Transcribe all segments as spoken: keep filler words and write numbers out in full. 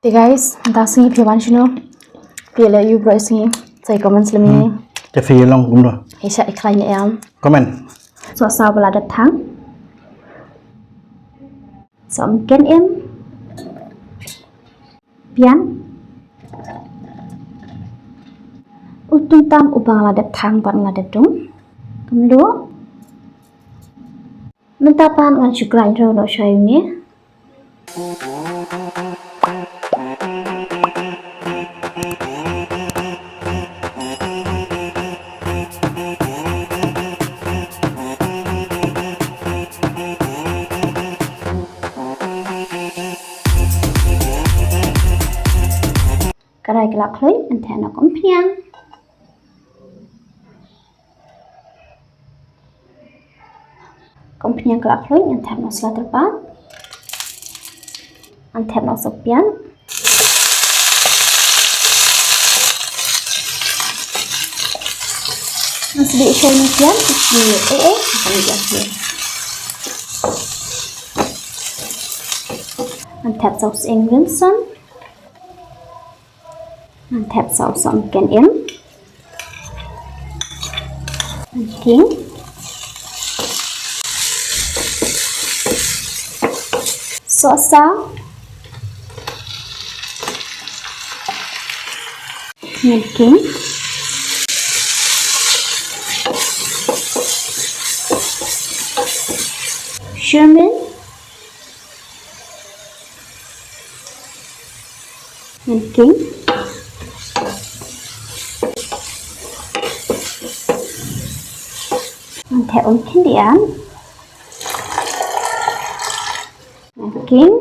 Te guys, mynta sngi phi wan shano? Phi la ïoh baroh sngi. Sa comment lem ïa ngi. Te phi long kumno? Phi shah ïa khlaiñ ne em? Comment. Sohsaw ba la dep thang. Sohmynken im. Biang. U tungtam uba nga la dep thang bad nga la dep dung. Kumno? Mynta pat ngan shu grind ruh noh shuwa ïa une. Ka dei ka la khluit, ngan thep noh ka umphniang. Ka umphniang ka la khluit, ngan thep noh sla tyrpad. Ngan thep noh sohpian. Ngan sdih shai noh pian, eh eh, ngan ïa pian. Ngan thep sohsying rinson. Ngan thep sohsoh mken im. Ngan king. Sohsa. Ngan king. Sherman. Ngan king. Ngan thep um khyndiat. Ngan king.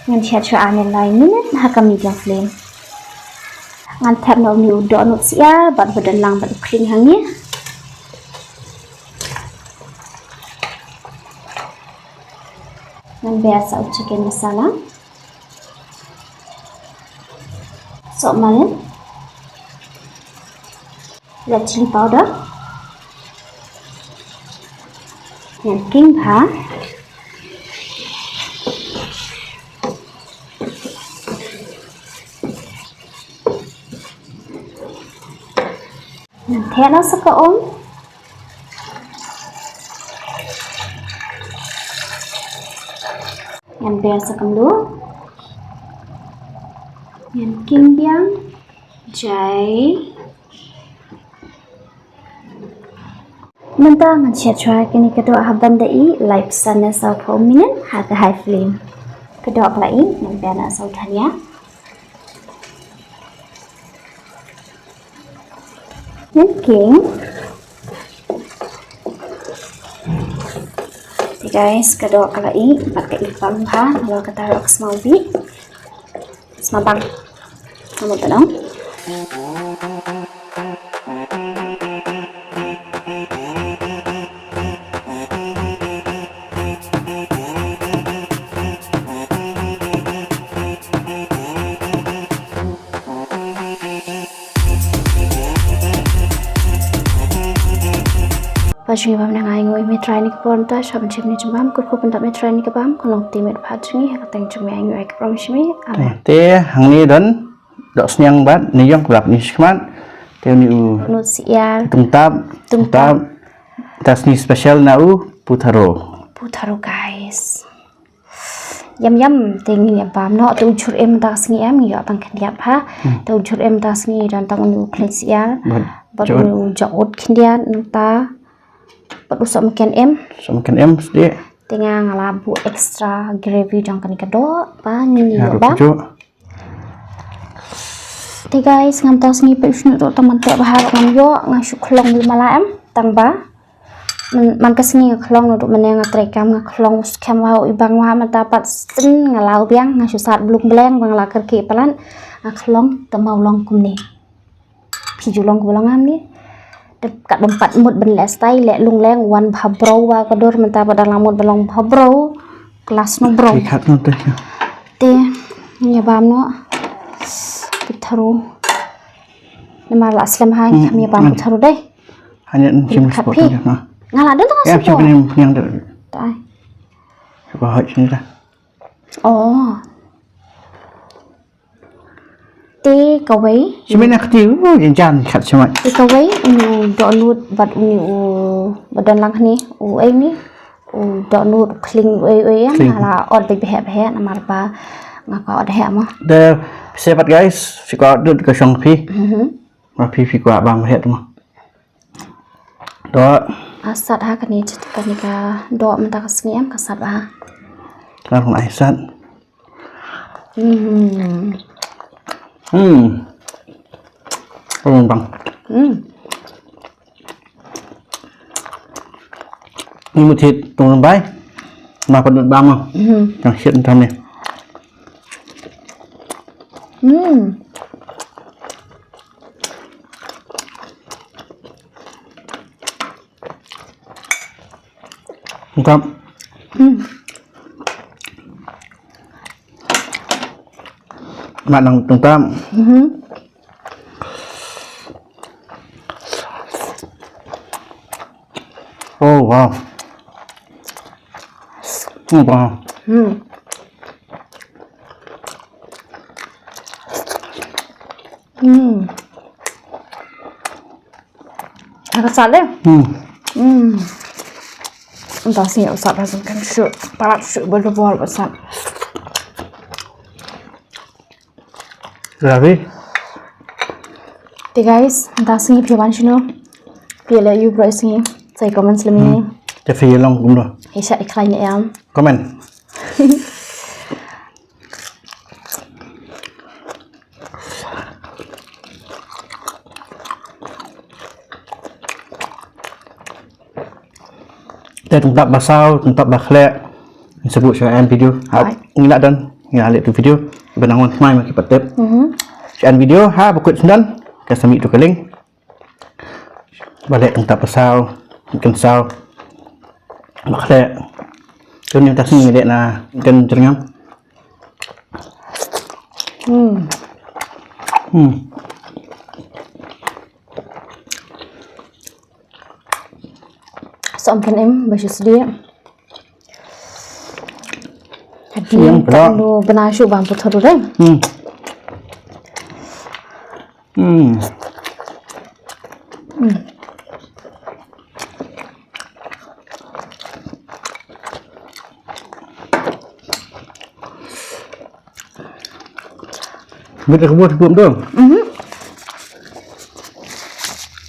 Ngan shet shuwa ar ne lai minit ha ka medium flame. Ngan thep noh une u dohnud syiar bad ba don lang bad u khlieh hangne. Ngan ber sa u chicken masala. Sohmarin. Red chilli powder. Ngan king bha. Ngan thep noh sa ka um. Ngan ber sa ka mluh. Ngan king biang. Jai. Mynta ngan shet shuwa kine ki doh ha ban da i laiphew ne sawphew minit ha ka high flame. Ka doh ka la i, ngan ber noh sa u dhania. Ngan king. Te guys, ka doh ka la i, bad ka i pang bha, nalor kata ruh ka smaw bih. Smaw bang. Smaw bang. Ba jong ngi bam nang ai ngi me trai ni ka por mynta, sha ban chim ni jong bam, kut kut pyndap me trai ni ka bam, ka long te met pha jong ngi, ha ka teng jong me ai ngi ai ka prom shimi. Amen. Te hangne don doh sniang bad ni jong ka bak ni shikmat. Te ni u dohnud syiar. Tungtap, tungtap. Tap. Ta sni special na u putharo. Putharo guys. Yam yam te ngi ïa bam noh, te u jhur em mynta ka sngi em, ngi ïoh tang khyndiat bha. Hmm. Te u jhur em mynta ka sngi don tang une u khlem syiar. Bad bad jaut. Une u jaut khyndiat nangta. Bad u sohmynken em. Sohmynken em sdie. Te nga nga la buh extra gravy jong kane ka doh ba ngi ïa ïoh bam. Ruh. Te guys, ngam tang sngi peit u shñiuh ruh tang ban teh bha ruh ngam ïoh, nga shu khlong bha mala em, tang ba. Man, man ka sngi nga khlong naduh mynne nga trei kam nga khlong u skhem wa u ibang wa mynta pat sien nga law biang nga shu sat blung bleng ba nga la kyrkieh palat nga khlong te maw long kumne. Phi ju long kumba long ngam ne. Te katba ym pat mut ban leh stai leh lung leng wan bha bro wa ka dur mynta ba dang lang mut ba long bha bro. Klas no bro. Te khat no te. Te ngi bam no. Putharo. Namar la slem ha ngi bam putharo dei. Hanya chim spot. Nga la don tang spot. Tai. Ka hot sini dah. Oh. Te kawei. Sini nak ti, uh, jangan kat sini. Te kawei, unu dohnud, bad unu, u, bad don lang ni, u, eh, ni. U dohnud, u khling, u, eh, u, eh, Khling. Nga la ot bad behek, behek, namar ba, nga ka ot hek mo. Te, sepat guys, si ka ot dud ka shong phi. Mhm. Ma phi phi ka bam hek mo. Doh. Ah, sat ha kane, kane ka doh mynta ka sngi em ka sat ba ha. Ka rong ai sat. Hmm. Hmm. Rong bang. Hmm. Ni mu thit tong bai. Ma pa dut bam. Hmm. Yang shit tam ni. Hmm. Tungtap. Hmm. Mat nang tungtap. Mhm. Oh, wow. Oh, wow. Hmm. Hmm. Ka sat deh. Hmm. Hmm. Ynda sngi u sat ha jong kan shu. Palat shu bol bol ba sat. Ravi. Te guys, ynda sngi phi wan shano? Phi leh ïa u bro sngi. Sa ïa comment lem ïa ngi. Hmm. Te phi long kumno? Hi sha i khlaiñ em. Comment. Te tungtap ba saw, tungtap ba khleh. Ngi sa buh sha en video. Ha, Right. ngi la don, ngi la leh tu video. Ba nang wan smai ma ki patep. Mhm. Sha en video, ha, ba kut sendon. Ka sa mih tu ka link. Ba leh tungtap ba saw, kan saw. Ba khleh. Tu ni ta sini leh na, kan jringam. Hmm. Hmm. Som kan em, ba shu sdi. Hadi Siang pula. Perlu bena shu bang putar deh. Hmm. Hmm. Hmm. Bit ka buat buat dong. Mhm.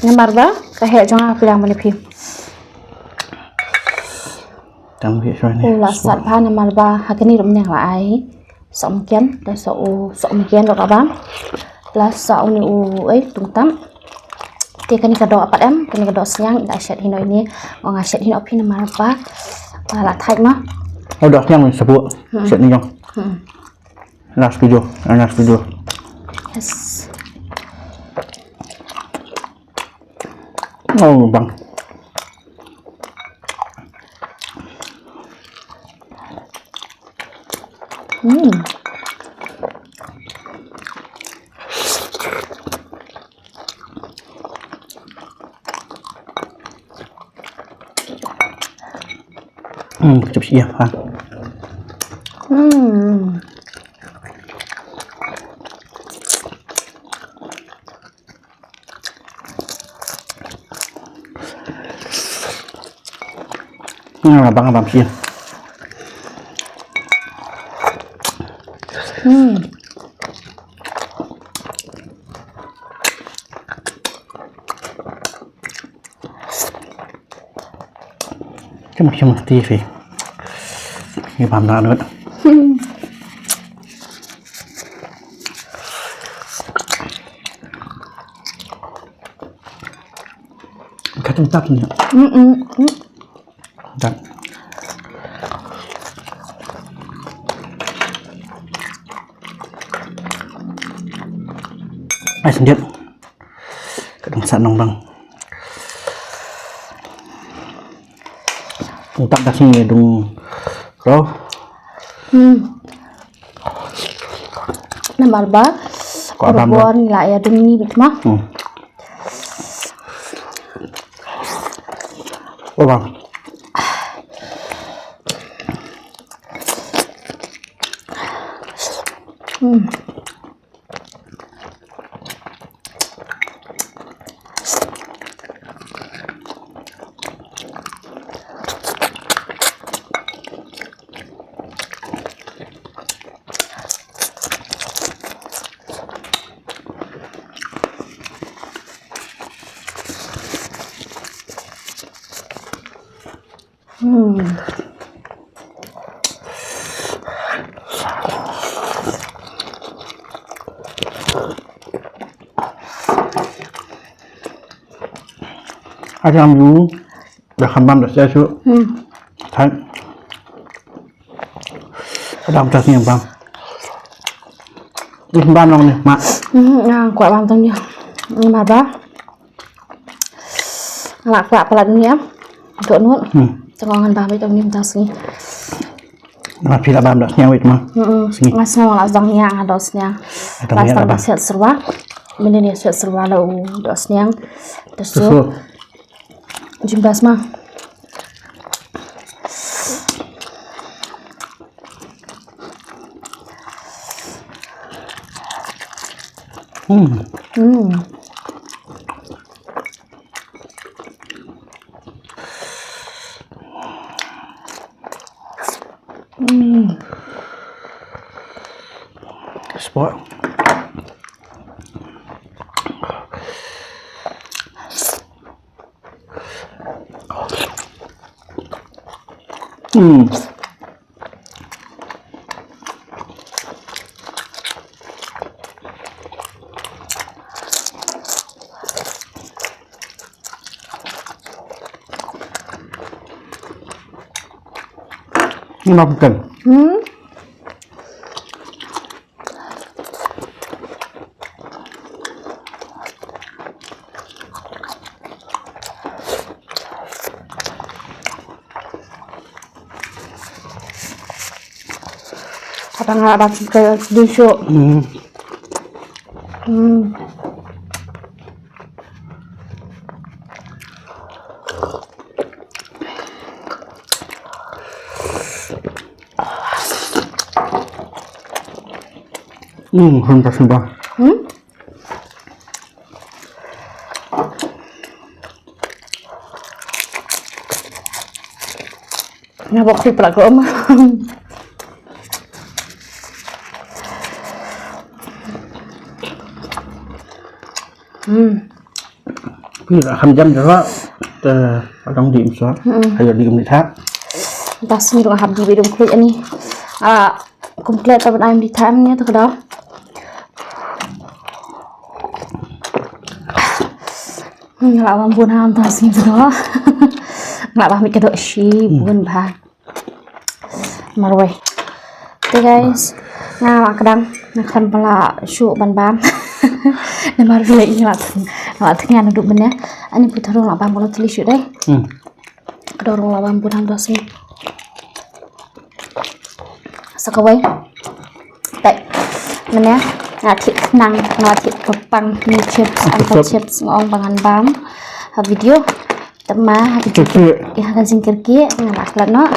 Namar ba ka heh jong nga piliang mane phi. Tang bit shwa ni. U la sat ba namar ba ha kani rum neng la ai. Sok mungkin, da sok u, sok mungkin dok abang. La sok u ni u, eh, tungtam. Te kani ka dok apat em, kani ka dok sniang, da shet hino ini, nga nga shet hino phi namar ba. Nga la thait ma. Oh, dok sniang ni sabu. Hmm. Shet ni jong. Hmm. Last video, last video. Yes. Oh, bang. Hmm. Hmm, kecap siap ha. Hmm. Hmm, abang abang sih. Hmm. Cuma cuma T V. Ini paham tak, Nut? Ka tang tap ni. Mm, mm, mm. Tap. Ai, sendiri. Ka dang sah nong bang. Tap dah sini dong. Kau. Hmm. Namar ba. Kau abang. Bor ni la ya dum ni bit ma. Hmm. Oh, bang. Hmm. Hmm. Atam ju da kham bam da sia shu. Hmm. Thai. Adam ta sing bam. Ni bam long ni ma. Hmm, nga kwah bam tang ni. Ni ma ba. Nga la kwah palat ni em. Dok nut. Hmm. Tengok ngan bam itu ni tang sini. Nga phi la bam dah sniang wit ma. Hmm. Sini. Nga sniang la dang niang nga dok sniang. Dang niang la ba. Siat serwa. Mini ni siat serwa la u dok sniang. Terus tu. Jimbas ma. Hmm. Hmm. Hmm. Spot. Hmm. Ini makan. Hmm. Kata nga ada ke disu. Hmm. Hmm. Hmm, hantas ba. Hmm? Nga bok sih pelak rum. Hmm. Phi la kham jam jara te adong di msa. Hmm. Hayo di mni tha. Das ni dong hab di bidung klik ani. Ah, kumklet ta ban ai mni tha ni tu kada. Hmm, la bam bun ham ta sing tu. La bam mi kedo shi bun ba. Marwei. Te guys, nga la kdang, nga khlem pala shu ban bam. Namar vlei nga la theng, nga la theng nga duk bene. Ani puthar la bam kolo tili shu dei. Hmm. Kdor la bam bun ham dos ni. Sa kawei. Te. Mene, nga thik nang, nga thik pepang ni chips, angka chips ngong bangan bam. Ha video. Te ma ha ka jingkyrkieh, ha ka jingkyrkieh nga la klet noh.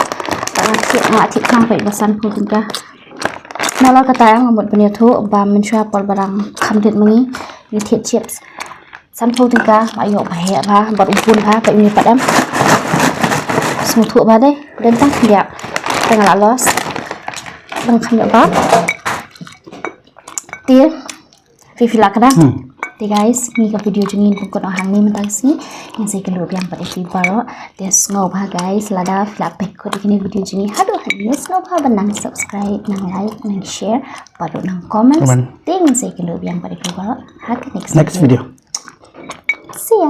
Te nga thied, nga thied khnang peit ba sanphew tyngka. Nalor kata nga mut ban ïathuh ba mynshuwa por ba dang kham dit ma ngi, ngi thied chips. Sanphew tyngka ba ïoh ba heh ba bad u bun ba ba ïoh pat em. Sngewthuh ba dei, dei tang khyndiat. Te nga la loss. Dang kham ïoh ba. Te Phi phi la kdang. Hmm. Te guys, ngi ka video jong ngi pun kut noh hangne mynta ka sngi. Ngin sa ïakynduh biang bad ïa phi baroh. Te sngewbha guys, lada phi la peit kut ïa kane video jong ngi haduh hangne, sngewbha ban nang subscribe, nang like, nang share, bad ruh nang comment. Comment. Te ngin sa ïakynduh biang bad ïa phi baroh ha ka next video. Next video. See ya.